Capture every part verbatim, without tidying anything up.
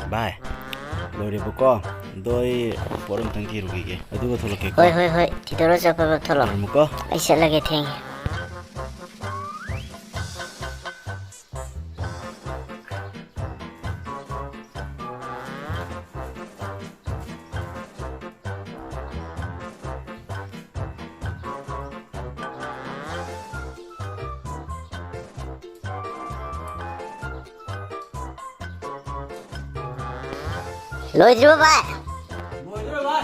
ꯚꯥꯏ, ꯂꯣꯏꯔꯦꯕꯀꯣ꯫ ꯑꯗꯣ ꯑꯩ ꯄꯣꯠ ꯑꯝꯇꯪ ꯊꯤꯔꯨꯈꯤꯒꯦ, ꯑꯗꯨꯒ ꯊꯣꯛꯂꯛꯀꯦꯀꯣ꯫ ꯍꯣꯏ, ꯍꯣꯏ, ꯍꯣꯏ, ꯊꯤꯗꯣꯔꯣ, ꯆꯠꯄ ꯊꯣꯛꯂꯛꯑꯣ꯫ ꯂꯣꯏꯔꯝꯃꯨꯀꯣ꯫ ꯑꯩ ꯆꯠꯂꯒꯦ, ꯊꯦꯡꯉꯦ꯫ ꯂꯣꯏꯗ꯭ꯔꯤꯕꯣ ꯚꯥꯏ? ꯂꯣꯏꯗ꯭ꯔꯦ ꯚꯥꯏ꯫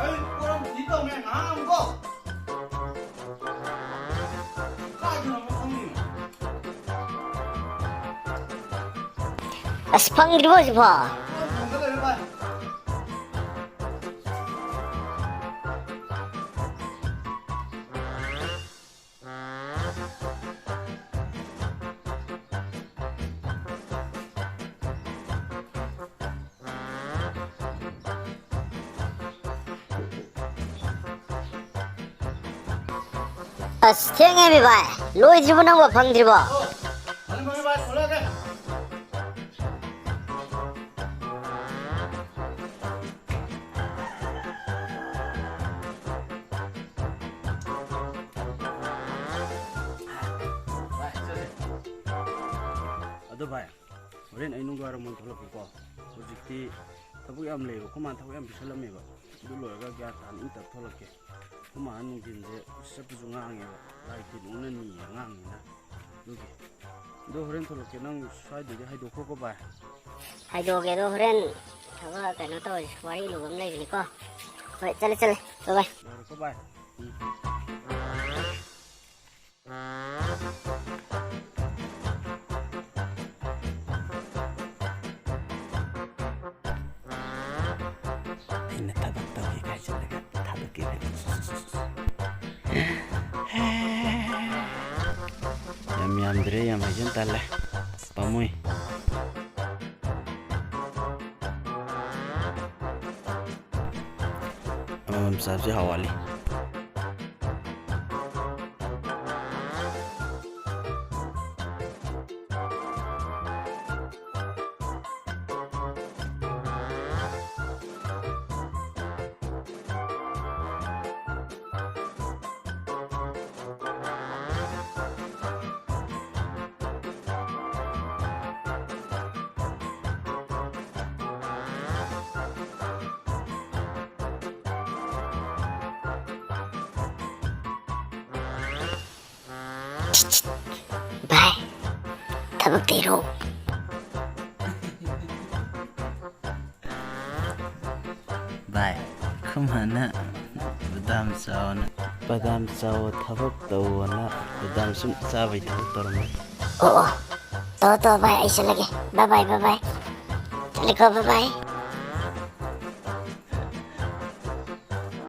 ꯑꯩ ꯄꯣꯔꯝ ꯊꯤ ꯇꯧꯃꯦ, ꯉꯥꯏꯍꯥꯛ ꯉꯥꯏꯈꯣꯀꯣ꯫ ꯀꯥꯏꯗꯅꯣ ꯑꯃ ꯈꯪꯗꯦꯅꯦ꯫ ꯑꯁ, ꯐꯪꯗ꯭ꯔꯤꯕꯣ ꯍꯧꯖꯤꯛꯐꯥꯎ? ꯄꯣꯔꯝ ꯊꯝꯗ ꯂꯩꯔꯦ ꯚꯥꯏ꯫ ꯑꯁ, ꯊꯦꯡꯉꯦꯃꯤ ꯚꯥꯏ, ꯂꯣꯏꯗ꯭ꯔꯤꯕꯣ ꯅꯪꯕꯣ, ꯐꯪꯗ꯭ꯔꯤꯕꯣ? ꯑꯣ, ꯐꯪꯉꯦ, ꯐꯪꯉꯦ ꯚꯥꯏ, ꯊꯣꯛꯂꯛꯑꯒꯦ꯫ ꯚꯥꯏ, ꯆꯠꯁꯦ꯫ ꯑꯗꯣ ꯚꯥꯏ, ꯍꯣꯔꯦꯟ ꯑꯩ ꯅꯨꯡꯗꯥꯡꯋꯥꯏꯔꯝ ꯑꯣꯏꯅ ꯊꯣꯛꯂꯛꯀꯦꯀꯣ꯫ ꯍꯧꯖꯤꯛꯇꯤ ꯊꯕꯛ ꯌꯥꯝ ꯂꯩꯕ, ꯑꯩꯈꯣꯏ ꯃꯥꯅ ꯊꯕꯛ ꯌꯥꯝ ꯄꯤꯁꯜꯂꯝꯃꯦꯕ꯫ ꯑꯗꯨ ꯂꯣꯏꯔꯒ ꯒ꯭ꯌꯥꯟ ꯇꯥꯅ ꯏꯪ ꯇꯞ ꯊꯣꯛꯂꯛꯀꯦ꯫ ꯑꯩꯈꯣꯏ ꯃꯥꯅ ꯅꯨꯡꯊꯤꯟꯁꯦ ꯆꯠꯄꯁꯨ ꯉꯥꯡꯉꯦꯕ, ꯂꯥꯏ ꯇꯤꯟ ꯑꯣꯛꯅꯅꯤꯌꯦ ꯑꯉꯥꯡꯅꯤꯅ꯫ ꯑꯗꯨꯒꯤ꯫ ꯑꯗꯣ ꯍꯣꯔꯦꯟ ꯊꯣꯛꯂꯛꯀꯦ, ꯅꯪ ꯁ꯭ꯋꯥꯏꯗꯒꯤ ꯍꯥꯏꯗꯣꯛꯈ꯭ꯔꯣꯀꯣ ꯚꯥꯏ꯫ ꯍꯥꯏꯗꯣꯛꯑꯒꯦ, ꯑꯗꯣ ꯍꯣꯔꯦꯟ ꯊꯕꯛ ꯀꯩꯅꯣ ꯇꯧꯔꯁꯤ, ꯋꯥꯔꯤ ꯂꯨꯕ ꯑꯃ ꯂꯩꯕꯅꯤꯀꯣ꯫ ꯍꯣꯏ, ꯆꯠꯂꯦ, ꯆꯠꯂꯦ, ꯕꯥꯏ ꯕꯥꯏ꯫ ꯌꯥꯔꯦꯀꯣ ꯚꯥꯏ꯫ ꯎꯝ꯫ ꯑꯩꯅ ꯊꯕꯛ ꯇꯧꯒꯦ ꯀꯥꯏꯁꯤꯜꯂꯒ ꯊꯥꯗꯣꯛꯈꯤꯕꯅꯤ꯫ ꯌꯥꯝ ꯌꯥꯝꯗ꯭ꯔꯦ, ꯌꯥꯝ ꯍꯩꯖꯤꯟ ꯇꯜꯂꯦ꯫ ꯄꯥꯝꯃꯨꯏ꯫ ꯑꯃꯃꯝ ꯆꯥꯕꯁꯦ ꯍꯥꯎ ꯋꯥꯠꯂꯤ꯫ ꯚꯥꯏ, ꯊꯕꯛ ꯇꯩꯔꯣ꯫ ꯚꯥꯏ, ꯑꯩꯈꯣꯏ ꯃꯥꯅ ꯕꯗꯥꯝ ꯆꯥꯎꯅ, ꯕꯗꯥꯝ ꯆꯥꯎ, ꯊꯕꯛ ꯇꯧꯑꯣꯅ ꯕꯗꯥꯝ ꯁꯨꯝ ꯆꯥꯕꯩ ꯊꯕꯛ ꯇꯧꯔꯝꯃꯤ꯫ ꯑꯣ, ꯑꯣ꯫ ꯇꯧ, ꯇꯧ, ꯚꯥꯏ, ꯑꯩ ꯆꯠꯂꯒꯦ꯫ Bye, bye, bye, bye꯫ ꯆꯠꯂꯦꯀꯣ, bye, bye꯫